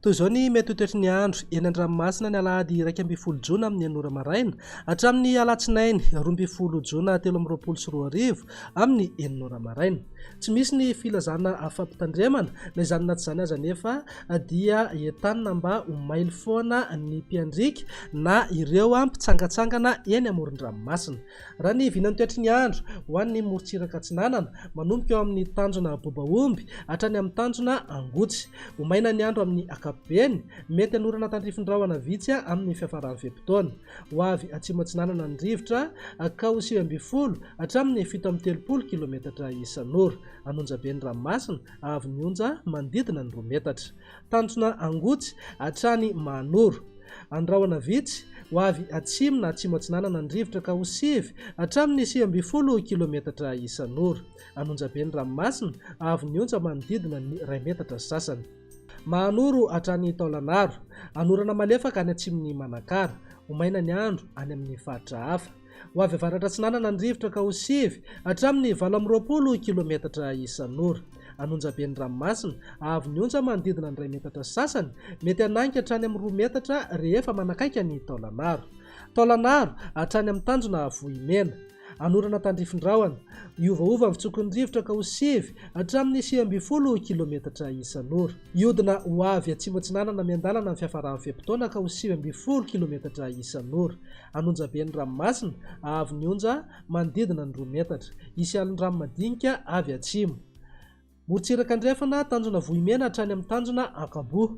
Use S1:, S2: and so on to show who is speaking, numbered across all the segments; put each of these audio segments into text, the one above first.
S1: Toy izao ny mety ho toetry ny andro eny an-dranomasina ny alahady 11 jona amin'ny enina ora maraina hatramin'ny alatsinainy 12 jona 2023 amin'ny enina ora maraina. Tsy misy ny filazana fampitandremana, na izany na tsy izany aza anefa dia entanina mba ho mailo foana ny mpiandriaka na ireo mpitsangantsangana eny amoron-dranomasina. Raha ny vinan'ny toetry ny andro ho an'ny morontsiraka atsinanana, manomboka eo amin'ny tanjona Bobaomby hatrany amin'ny tanjona Angotsy. Ho maina ny andro amin'ny ankapobeny, mety hanorana tandrifin-drahona vitsy amin'ny fiafaran'ny fe-potoana. Ho avy atsimo atsinanana ny rivotra ka ho 19 hatramin'ny 37 kilometatra isan'ora. An'Onjabe ny ranomasina, haavon'ny onja manodidina ny 2 metatra. Tanjona Angotsy hatrany Mahanoro. Andrahona vitsy, ho avy atsimo na atsimo atsinanana ny rivotra ka ho 9 hatramin'ny 19 kilometatra isan'ora. An'Onjabe ny ranomasina, haavon'ny onja manodidina ny iray metatra sy sasany. Mahanoro hatrany Taolanaro. Anorana malefaka any atsimon'i Manakara. Ho maina ny andro any amin'ny faritra hafa. Ho avy avaratra atsinanana ny rivotra ka ho 9 hatramin'ny 28 kilometatra isan'ora. An'Onjabe ny ranomasina, haavon'ny onja manodidina ny iray metatra sy sasany, mety hanainga hatrany amin'ny 2 metatra rehefa manakaiky an'i Taolanaro. Taolanaro, hatrany amin'ny tanjona Vohimena. Anorana tandrifin-drahona. Hiovaova ny fitsoky ny rivotra ka ho 9 hatramin'ny 19 kilometatra isan'ora. Hiodina ho avy atsimo atsinanana miandalana ny fiafaran'ny fe-potoana ka ho 19 kilometatra isan'ora. An'Onjabe ny ranomasina, haavon'ny onja manodidina ny 2 metatra. Hisy alon-drano madinika avy atsimo. Morontsiraka andrefana, tanjona Vohimena hatrany amin'ny tanjona Ankaboa.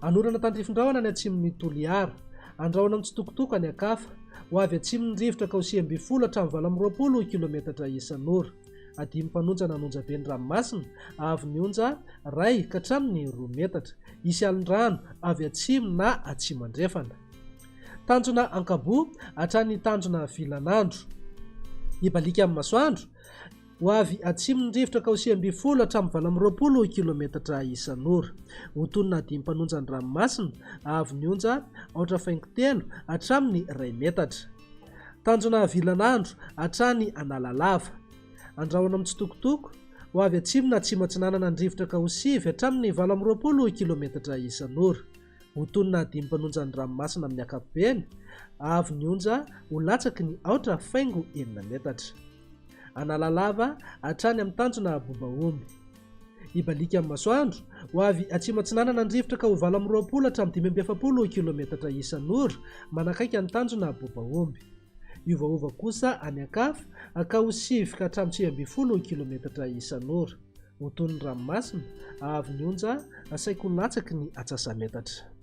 S1: Anorana tandrifin-drahona any atsimon'i Toliara. Andrahona mitsitokotoko any Ankafa. Ho avy atsimo ny rivotra ka ho 19 hatramin'ny 28 kilometatra isan'ora. Adimy mpanonjana an'Onjabe ny ranomasina, haavon'ny onja iray ka hatramin'ny 2 metatra. Hisy alon-drano avy atsimo na atsimo andrefana. Tanjona Ankaboa hatrany tanjona Vilanandro. Hibaliaka amin'ny masoandro. Ho avy atsimo ny rivotra ka ho 19 hatramin'ny 28 kilometatra isan'ora. Ho tonona dimy mpanonja ny ranomasina, haavon'ny onja aotra faingo telo hatramin'ny iray metatra. Tanjona Vilanandro hatrany Analalava. Andrahona mitsitokotoko, ho avy atsimo na atsimo atsinanana ny rivotra ka ho 9 hatramin'ny 28 kilometatra isan'ora. Ho tonona dimy mpanonja ny ranomasina amin'ny ankapobeny, haavon'ny onja ho latsaky ny aotra faingo enina metatra. Analalava hatrany amin'ny tanjona Bobaomby. Hibaliaka amin'ny masoandro, ho avy atsimo atsinanana ny rivotra ka ho 28 hatramin'ny 45 kilometatra isan'ora, manakaiky ny tanjona Bobaomby. Hiovaova kosa any an-kafa ka ho 9 ka hatramin'ny 19 kilometatra isan'ora. Ho toy ny ranomasina, haavon'ny onja saiky ho latsaky ny atsasa-metatra.